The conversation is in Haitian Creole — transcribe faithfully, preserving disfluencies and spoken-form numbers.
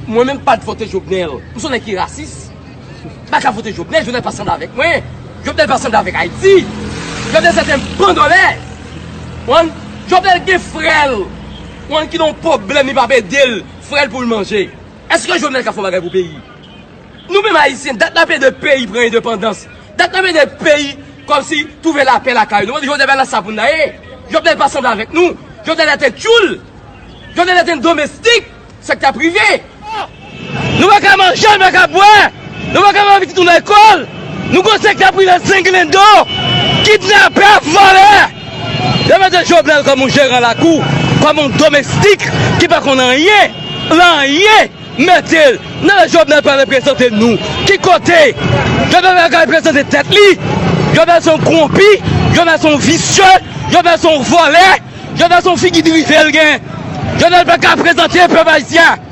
Mwen menm pa t vote Jovenel. M se yon nèg ki rasis. M pa ka vote Jovenel, Jovenel pa sanble avèk mwen. Jovenel pa sanble avèk Ayiti. Jovenel se te bandolè. Wan, Jovenel gen frè l. Wan, ki nan yon pwoblèm, li p ap ede l. Frè l pou l manje. Èske Jovenel ka fè yon bagay pou peyi? Nou menm Ayisyen, dat n ap ede peyi pran endepandans. Dat n ap ede peyi kòmsi twouve lapè lakay nou. Jovenel pa nan sa pou n ta ye. Jovenel pa sanble avèk nou. Jovenel est un tchoul. Jovenel est un domestique. Sektè prive. Nou pa ka manje, nou pa ka bwè. Nou pa ka voye pitit nou lekòl. Nou gon sektè prive zenglendo, kidnapè, vòlè. Yo mete Jovenel kòm yon jeran lakou, kòm yon domestik ki pa konn anyen, anyen. Mete l. Nan lè Jovenel pral reprezante nou, ki kote? Jovenel pral reprezante tèt li. Jovenel se yon kowonpi. Jovenel se yon visye. Jovenel se yon vòlè. Jovenel se yon figi drive l gen. Jovenel pa ka reprezante pèp ayisyen.